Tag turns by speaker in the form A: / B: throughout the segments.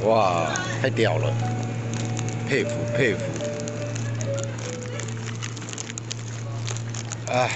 A: 哇，太屌了，佩服佩服。哎。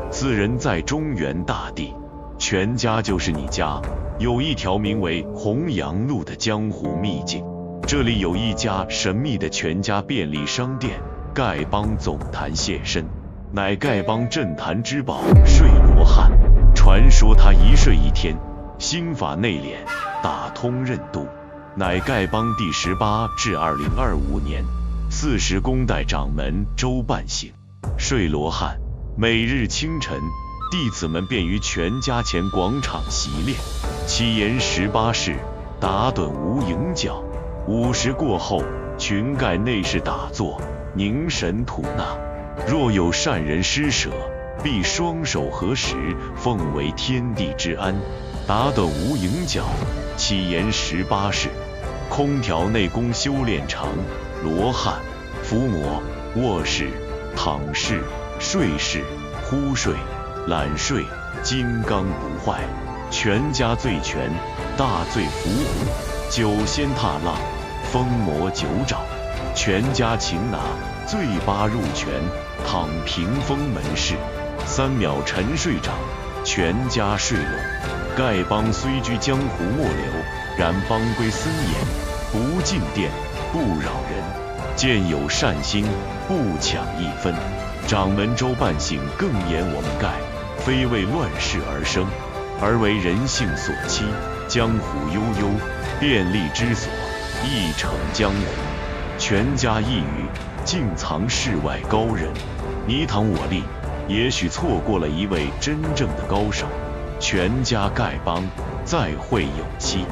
B: 此人在中原大地，全家就是你家。有一条名为洪阳路的江湖秘境，这里有一家神秘的全家便利商店——丐帮总坛现身，乃丐帮镇坛之宝睡罗汉。传说他一睡一天，心法内敛，打通任督，乃丐帮第18至2025年40公代掌门周半醒。睡罗汉。每日清晨，弟子们便于全家前广场习练，起言18式，打盹无影脚。午时过后，群盖内室打坐，凝神吐纳。若有善人施舍，必双手合十，奉为天地之安。打盹无影脚，起言18式，空调内功修炼成罗汉、伏魔、卧式、躺式。睡式、呼睡、懒睡，金刚不坏，全家醉拳，大醉伏虎，九仙踏浪，疯魔九爪，全家擒拿，醉八入拳，躺屏风门式，3秒沉睡掌，全家睡龙。丐帮虽居江湖末流，然帮规森严，不进店，不扰人，见有善心，不抢一分。掌门周半醒更言我们丐非为乱世而生，而为人性所欺。江湖悠悠，便利之所，亦成江湖。全家一语，尽藏世外高人。你躺我立，也许错过了一位真正的高手。全家丐帮，再会有期。